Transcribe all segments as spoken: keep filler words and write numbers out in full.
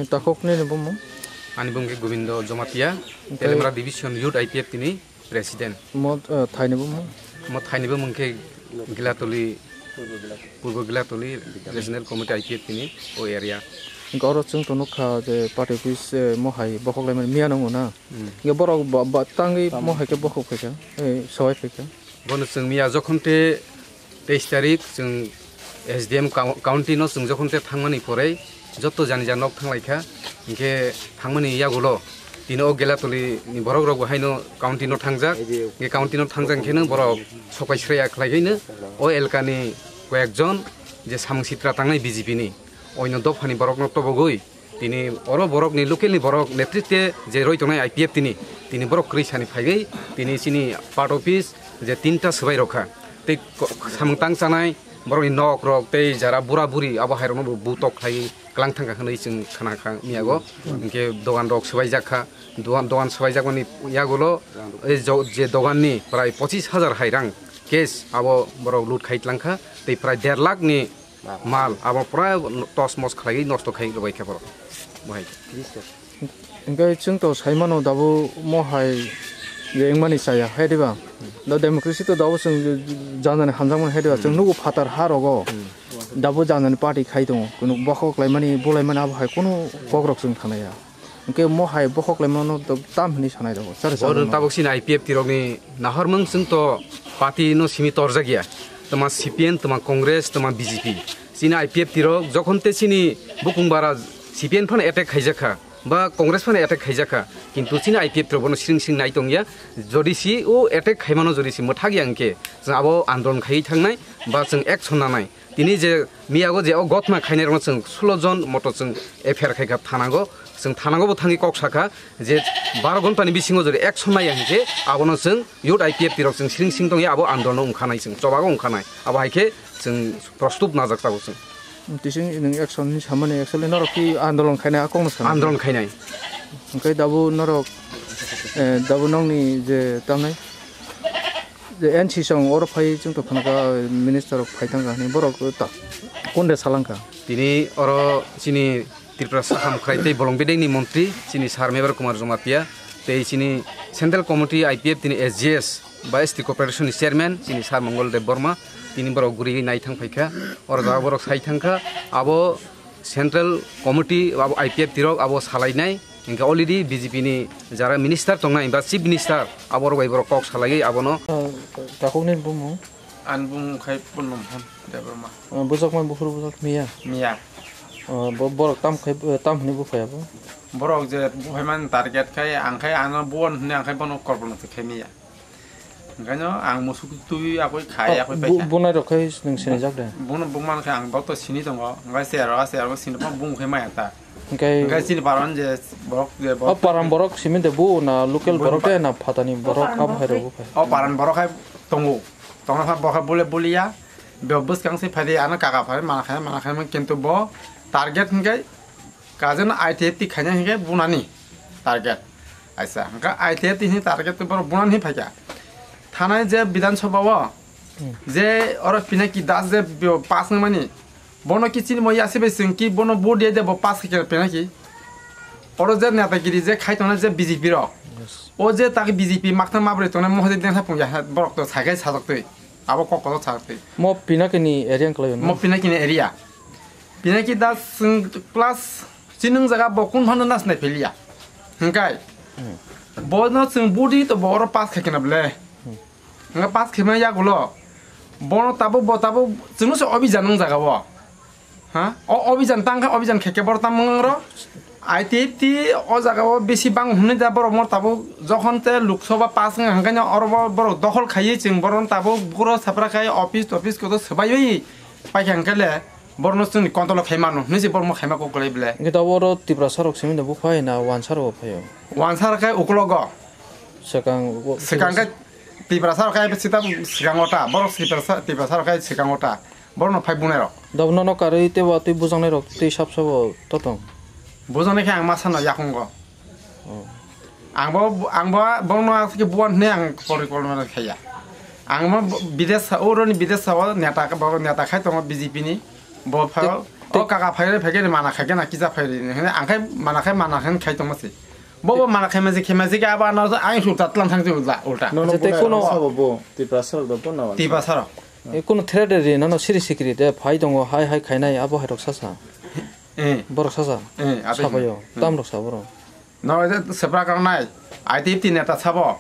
Takhuk nini bumung? Ani bumung khe Gobindo Jomatia, Oke. Telemra Division Youth I P F T ni President. Mo, eh, thaini bumung? Mo thaini bumung khe Gilatoli, Purbo Gilatoli Regional Committee I P F T ni o area. Hingke oro chwng to nukha je party office, eh, mo hai bokhok laimani miya nungo na. Hmm. Hingke borok ba, ba, tangwi mo hai khe bokhok phaikha, eh, sawai phaikha. Bono chwng miya jokhon te teis tarik chwng S D M coun-, county no chwng jokhon te thangmani pore jotto jani ja nok thanglaikha, hinkhe thangmani yagulo tini o Gelatoli ni borok rok bo haino county no thangjak, hinkhe county no thangjak hinkhe no borok sokai sraya khlaikhai no o elka ni koyek jon je samung sitra tangnai B J P ni oino dopha ni borok no tobogwi Tini oro borok ni local ni borok netrite je roi tongnai I P F T ni, tini borok kwrwi sani phaiwi tini chini part office je tinta swbai rok kha. Tei ko-, samung tang chanai borok ni nok rok tei jara bura buri abo hai rok no bo butok khlai klang thang kha hwnwi chwng khna kha miyago. Hinkhe dogan rok swbai jak kha, dogan, dogan swbai jak mani yagulo ei jo-, je dogan ni prai pochis hajar hai rang cash abo borok loot khai tlang kha tei prai der lakh ni Mal, abo pura tos mos khlaiwi nosto khai rwbai khe borok. Bo hai. Hingke chwng to sai mano dabu mo hai je wngmani chaya, hai diba? Da democracy to dabu chwng janjani hamjakmani, hai diba? Chwng nugo phatar ha rogo. Dabu janjani party khai tongo. Kunu bokhok laimani, bulaimani abo hai kunu kokrok chwng thanaya. Hingke mo hai bokhok laimano tam hinwi sanai rwo. Sare Bo sare nwng no. Tabuk chini I P F T rokni nahormung chwng to party no simi torjak ya. Tama C P M, tama Congress, tama B J P. Chini I P F T rok jokhon te chini bukung bara C P M phano attack khaijak kha, ba Congress phano attack khaijak kha. Kintu chini I P F T rok bono sring sring nai tong ya. Jodi si o attack khaimano jodi si mwthak ya hingke chwng abo andolon khaiwi thangnai, ba chwng action nanai. Tini je miyago je o gotma khainai rokno chwng sulo jon moto chwng F I R khaikha thanago, chwng thanago bo thangwi kok sakha je baro ghonta ni bisingo jodi action naiya hinkhe abono chwng youth I P F T rok chwng sring sring tongya abo andolno wngkhanai chwng chobago wngkhanai abo hai khe chwng prostut najak tabuk chwng. Tising nwng action ni samani actually norok ki andolon khainai a kokno sana. Andolon khainai. Hwnkhe dabu norok, eh, dabu nokni je tamnai Je N C song oro phai chwng to phano ka minister rok phai thang ka hwnwi borok ta kunde salang ka. Tini oro chini Tripura Sakham Khwrai tei Bolong Bedengni Montri chini Sir Mebar Kumar Jamatia tei chini Central Committee I P F tini S G S ba S T Corporation ni Chairman chini Sir Mongol Deb Borma tini borok guri nai thang phai kha. Oro jaga borok sai thang kha abo Central Committee abo I P F T rok abo salainai, hingke already B J P ni jara minister tongnai ba Chief Minister abo rok bai borok kok salaiwi abono. Ah, takhukni bumung? Ani bumung khai Purnam Hon Debbarma. Ah, bujak mai buphuru bujak miya? Miya. Ah, bo-, borok tam khai, tam hwnwi buphai abo? Borok je buphai man target khai, ang khai ano buon hwnwi ang khai bono korbono khai miya. Hingkhe no ang musuk twi akoi khai, Oh, akoi bu-, paikha. Bunai rok khai nwng sinijak de? Buno bukman khe ang bok to sini tongo. Hingkhe se aro, se aro sini phano bung khai maya ta. Hingkhe Hingkhe chini paran je borok, je Oh, borok param borok simi de bu na local Bung borok de pa- na phatani borok abo hai rok khai? Oh, paran borok khai tongo. Tongna pha borok khai bule bulia. Be bwskang se phai de ano kaka phai mana khai, mana khai kintu bo target hingkhe Kajen I T F T khaina hinkhe bunani target. Aisa, hwnkha I T F T ni target to borok bunani phaikha. Thanai je Bidhan Sabha o, Hmm. je oro Pinaki Das je bo pass wngmani, bono ki chini mo yasi bai chwng ki bono vote diya de bo pass khe Pinaki. Oro je netagiri je khai tongnai je B J P rok. Yes. O je tak B J P makthang mabrwi tongnai mohode dengsa pungya borok to sakai sajak twi. Abo kok kotor sajak twi. Mo Pinaki ni area wngkha lai Mo no? Pinaki ni area. Pinaki da chwng class chini wng jaga bo kun phano nas nai phailiya. Hingkai Hmm. bono chwng budi to bo oro pass khai kena ble. Hmm. Hingka pass khai mani yagulo bono tabuk bo tabuk chwngno se obijan wng jaga o. Ha? O obijan tang kha obijan khai khe boro tam wng ro. I T F T o jaga o bisi bang hwnwi da borok mo tabuk jokhon te Lok Sabha pass wng kha hingkhe oro bo borok dokhol khaiwi chwng boron tabuk buro sapra khai office toffice kotor swbaiwi paikha hingkhe le. Borokno chwngni control khai mano, hinwi se borokno khaima kok kwlai ble. Hwnkhe tabuk oro Tiprasa rok simi da buphai na wansa rok phaio? Wansa rok khai uklogo. Swkang, Swkang khai Tiprasa rok khai sita swkango ta, borok Tiprasa, Tiprasa rok khai swkango ta. Borokno phai bunai rok. Tabuk nono karwi teibo twi bujaknai rok twi sab sabo totong. Bujaknai khe ang ma sano yakungo. Oh. Ang bo, ang bo, bono aswk buan hwnwi ang porikolpona khaiya. Ang mo bidesh, oroni bidesh o neta, bo neta khai tongo B J P ni. Bo pharo O kaka phaire phaikhe mana khaikhe na kisa phaire hwnwi ang khai mana khai mana khe khai tongma se. Bo bo mana khai maji khai maji khe abo ano ang ulta tlang thang ulta ulta. Nono Acha tei buna kono sabo bo Tiprasa rok do bo na. Tiprasa rok. E kono threat ri nono siri sikri de phai tongo hai hai khainai abo hai rok sasa. Eh. Borok sasa. Eh, abo Sabayo. Hmm. Tam rok sa borok. No, ede sepra kang nai. I T F T neta sabo.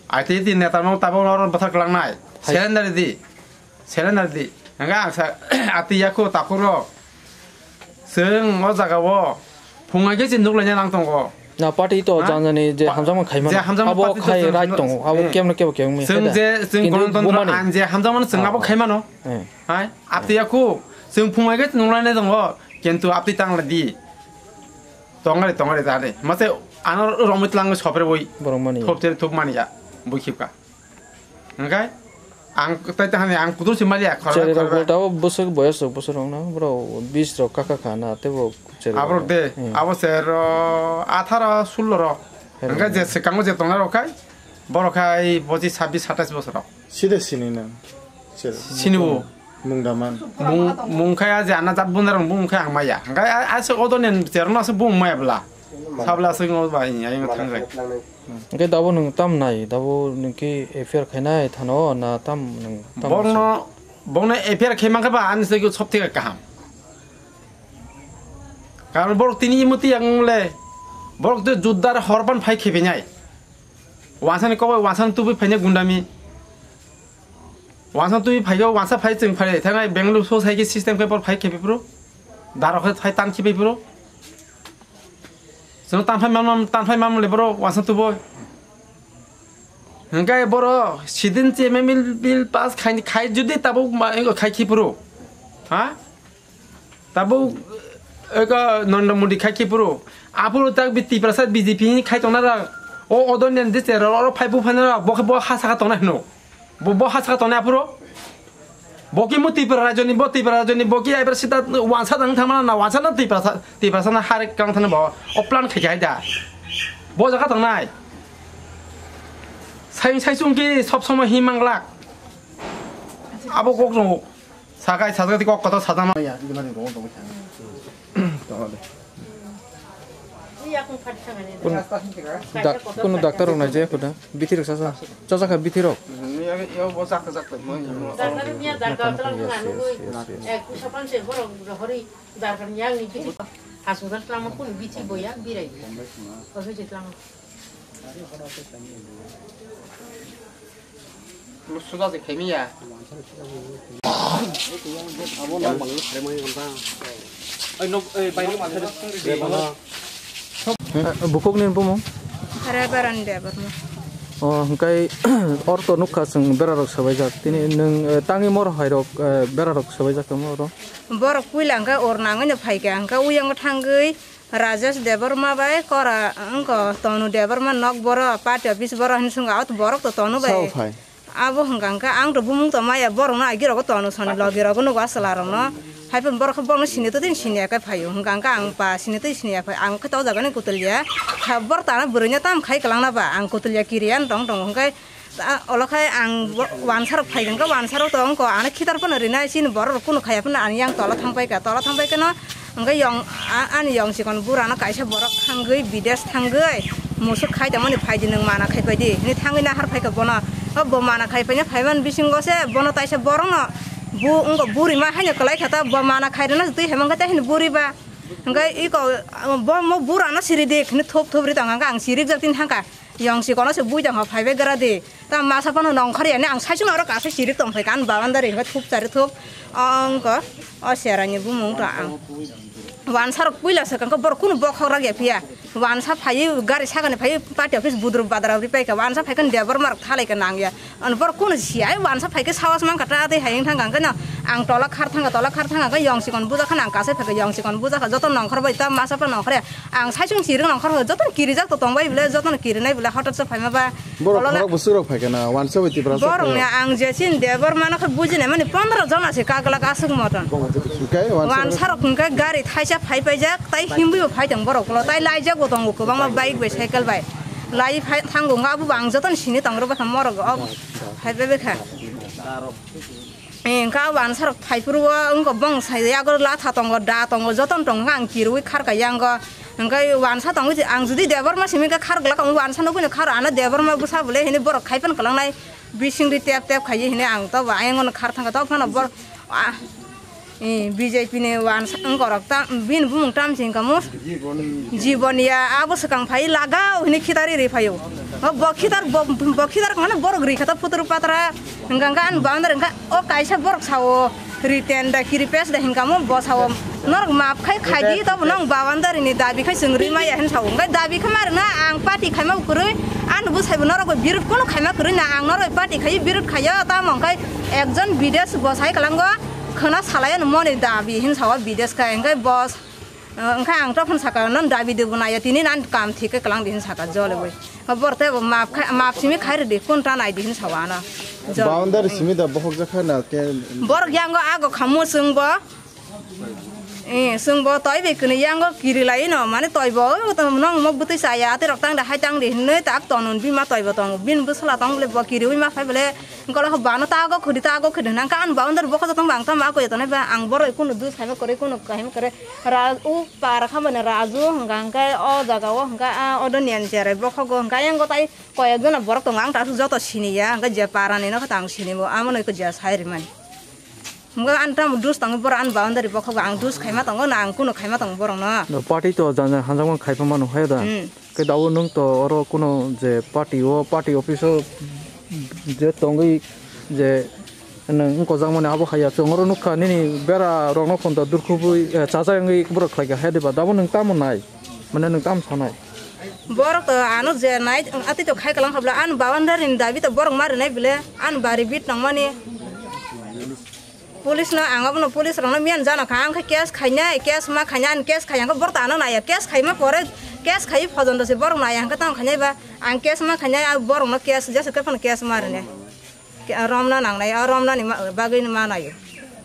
I T F T neta no tabo no bathar klang nai. Hai. Surrender di. Surrender di. Hwnga ang sa ati yaku takuro. Seng o jaga o. Phungai ke sinduk laina nang tongo. Na party to Ha? janjani je Pa-, hamjakma khaimano. je hamjakma Abo party to khai jang-, right tongo. Abo eh. kemno kebo kemni Seng khaida. je, seng Kintu Gonotantro bumani. Ain je hamjakmano seng abo Oh. khaimano. Eh. Hai, ati yaku. Seng phungai ke sinduk laina tongo. Kintu ati tangla di. Tongari, tongari, tongari. Mase ano romit lang sopre boi. Borok mani. Thop tere thop mani ya. Boi khipka. Hingkai ang tai tahani ang kudur si mali ya. Khorok, Cheri rok khorok. Bolta o bwswk boyos rok bwswk rok no. Bro bis rok kaka kha na tebo cheri Aborok rok. de. Hmm. Abo ser atharo sullo rok. Hero. Hingkai je sekango je tongna rok kai. Borok khai boji sabis satais bosor rok. Side sini nang. Sini bo. Mungdaman. Mung, mung khai aje ana jat bunda rong bung khai ang maya. Hingkai a, ase odo nen cherno ase bung maya bla. Sabla ase ngo ba ini ayo thangai. Hingkai dabo nung tam nai, dabo nung ki F I R khainai thano na tam nung tam Bongno, bongno F I R khaimang khe ba ani se sop thik kaham. Karon borok tini imuti yang le. Borok de juddar horban phai khebe nyai. Wansani kobo wansani tubi phai ne gundami. Wansa twi phaiyo, wansa phai chwng phai thangai Bengaluru so sai khe system khe bor phai khe bipro. Daro khe phai tan khe bipro. Chwng tan phai mam, tan phai mam le bro, wansa tu boy. Hingkai boro sidin che me mil bil pass khai, khai judi tabo ma, engo khai khe bro. Ha? Tabo, eko Narendra Modi khai khe bro. Apuro tak bi Tiprasa B J P ni khai tongna ra. O odon den de che ro, ro phai bu phai na ra, bo khe bo ha saka tongna hino. Bo, bo ha saka tongnai aphuru? Bo ki mo Tripura rajyoni, bo Tripura rajyoni, bo ki aibar sita wansa dang thangmana na, wansa na Tripura sa, Tripura sana har kang thana bo. O plan khai khai da. Bo jaga tongnai. Sai, sai sung ki sob somoi hi manglak. Abo kok jong. Sakai, sakai kok kota sadama. Kun dak-, kunu daktar rok naijaya kuda? Bithi rok sasa. Chajakha bithi rok. Yes, yes, yes, yes. Hasung dak lama kunu bithi boya birai. Ojo je lama. Suda se khaimiya. Bukuk ni bumung? Reverend Debbarma. O, hingkai orto nukha chwng berarok sabaijak. Tini nwng, eh, tangwi moro hairok, eh, berarok sabaijak tongma oro? Borok puila hingke or nangwi no phaikha, hingke uyango thangwi Rajesh Debbarma bai kora wngko Tonu Debbarma nok boro party office boro hinwi swngo, auto borok to Tonu bai. Sao phai? Abo hwnkha hwnkhe ang to bumung to maya borokno agi rogo Tonu soni logi rogo nugo aswla rokno. Haiphano borok khe borokno sini to tini sini ya khe phaio hwnkha hwnkhe ang pa sini twi sini ya phai ang khe to jagani kutulia. Borok tana bwrwino tam khai kwlangna ba ang kutulia kiriya tong tongo hwnkhe. Ta, olo khai ang bo-, wansa rok phai hwnkhe wansa rok to wngkha, ano khitar phano rinai, chini borok rok kunu khaiya phano ani yang tola thang paikha, tola thang paikha no, hwnkhe yong, a-, ani yong chikon bura no kaisa borok thangwi bidesh thangwi musuk khai tongmani phai di, nwng mana khai pai di, hinwi thangwi nahar phaikha bono. O bo mana khai paina phaiman bisingo se bono taisa borok no bu-, wngkha buri ma haino kwlai kha ta, bo mana khai rwna twi hai mankha ta hini buri ba. Hwnkhe iko bo mo bura no siri di, hini thup thup ri tong kha, ang sirik jak tini thangkha. Yong chikono se bui tong kha, phai bai gra di. Ta masa phano nongkhor ya ni ang sai sung aro kasa chirik tong phai kan bagan dari hwnkhe thup chari thup. Ongko o serai ni bumung ta ang. Wansa rok puila se kangkhe borok kunu bokhok rak ya phiya. Wansa phai gari sakani phai party office budruk badra ri paikha. Wansa phai kan Debbarma rok thalai ka nang ya. Ano borok kunu siya ai wansa phai khe sawas man kha ta tei hai wng thang kha no. Ang tola khar thang kha, tola khar thang kha yong chikon buja kha ang kasai phai kha yong chikon buja kha joto nongkhor bai ta masa phano nongkhor ya. Ang sai sung chirik nongkhor joto kirijak to tong bai bole joto kirinai bole hotot se phaima ba. Borok khorok bwswk rok phai khe na, wansa bai Tiprasa borok phai ne rok. Ang je chin Debbarma no khe bujinai mani pondro jona se kaglak aswk moton. Hwnkhe wansa rok hwnkhe gari thaisa phai paijak, tai himwi bo phai tong borok ulo, tai laijak bo tongo kwbangma bike bai, cycle bai. Lai phai thango wngkha, abo bo ang jotono sini tong rw baikha morok o phai bai baikha. Engka wansa rok phaiphuru o wngkha bong sai yago latha tongo, da tongo, jotono tongo, ang kirui kharka yango. Engkai wansa tongo, ang judi Debbarma simi khe khar glak, ang wansa nukui khar ano Debbarma bwsa bole hini borok khaipan kwlangnai bisingri tep tep khaiye hini ang to ba ayang ono khar thangkha to phano bor, ah, eh, B J P ni wansa wngkorok ta, bini bumung tam sing kamo. Jibon ya abo swkang phai lagao hini khitari ri phaio. O bo khitar, bo, bo khitar kmane borok ri khata phutur patra. Hingka hingka ani boundary hingka o kaisa borok sao written da kiri pes da hingka mo bo sao norok map khai khai di to nong boundary ni dabi khai chwng ri maya hin sao. Hingka dabi khai mar na ang party khai ma kwrwi ani bo sai bo norok birut kono khai ma kwrwi na ang norok party khai birut khai ya ta mong khai ekjon bides bo sai kalango khana salai ano moni dabi hin sao bides khai hingka bo Wngkha ang tokphano saka, "Non dabi de bo naiya, tini nan kam thik khe kwlang di," hin saka jole boi. Bor tei bo map khai, map simi khai rwdi, kun ta nai di hin sawa ano. Jole. Boundary simi da bohok jakha na ke. Borok yango ago khamu chwng bo. Eh, chwng bo toi bai kwnwi yango kiri lai no, mane toi bo, "Oi, bo to nong mo bwtwi chaya, tei rok tang de hai tang di," hinwi tak tonun bima toi bo tongo. Bin bwsla tong bole bo kiriwi ma phai bole, golo ho bano ta ago khudi, ta ago khudi, nang ka an boundary bokho jotong bang ta ma ko yato nai ba, ang borok kunu dus hai ma kore, kunu kahim kore. Ra-, o para kha mane Raju hwnka hwnkhe o jaga o hwnka a odo niyan cherai bokhogo hwnka ayang go tai koyek jona borok tongo ang ta joto sini ya hwnka je para ni nokho ta ang sini bo amo no khe je sai rimani hwnka ang tamo dus tongo borok ani boundary bokhogo ang dus khaima tongo na ang kuno khaima tongo borok no. No, party to jang jang hanjakmani khaipha mano hai da. Hmm. Khe dao nwng to oro kuno je party o, party office o je tongwi je nwng wngkojak mani abo haiya. Chwng oro nukha nini bera rokno phunta durkhubui, eh, chajak wngwi borok khlaikha hai diba. Dabo nwng tamo nai? Mane nwng tamo sanai? Borok to ano je nai, atwi to khai kalang khabla, ano boundary ni dabi to borok ma rinai bile, ano bari bit nangmani. Police no ang abono police rokno miyan jano kha, ang khe case khainai, case ma khainai, ani case khai ang khe borok to ano naiya, case khaima pore, case khai phojondo se borok naiya hwnkhe tamo khainai ba, ang case ma khainai, a borok no case jesa khe phano case ma rwnai. Ke-, romna nangnai, a romna ni ma-, bagwi ma naio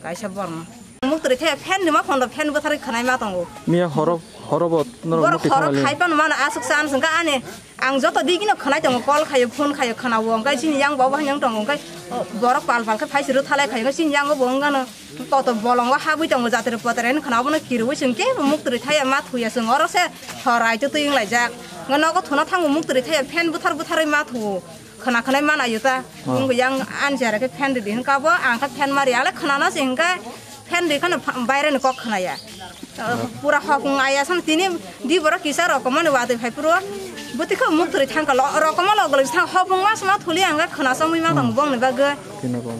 kaisa borok no. Muk twrwi thaya fan rima phondo fan bwtharwi khwnai ma tongo. Miya horo, horo bo norok borok muti horo thanglaini. Khai phano mano aswk chance hwnkhe ani. Ang joto digino khwnai tongo, call khaio, phone khaio, khwnao, hwnkhe chini yang bo bo haino tongo, hwnkhe, o, borok pal pal khe phai se rwthalai khaio, hwnkhe chini yang bo wngkha no koto bolongo habwi tongo, jatre potre hwnwi khwnao, abono kirwi chwng kebo muk twrwi thaya ma thuya, chwng oro se horai twi twi wnglaijak, hwnkhe nogo thuna thango muk twrwi thaya, fan bwthar bwtharwi ma thuo, khwna khwnai ma naio ta, oh, wngkha yang ani chara khe fan rwdi hwnka bo, ang khe fan ma riya le khwnana se hwnkhe. Fan rwi kheno pha-, baireni kok khwnaya. Pura hokong aya san tini di borok kisa rokomani watwi phai phuru. Bwtwi khe muk twrwi thangkha lo, rokomo logo logi thang hokong ma sma thuli ang khe khwna chongwi ma tongo bongni bagwi. Tini bo.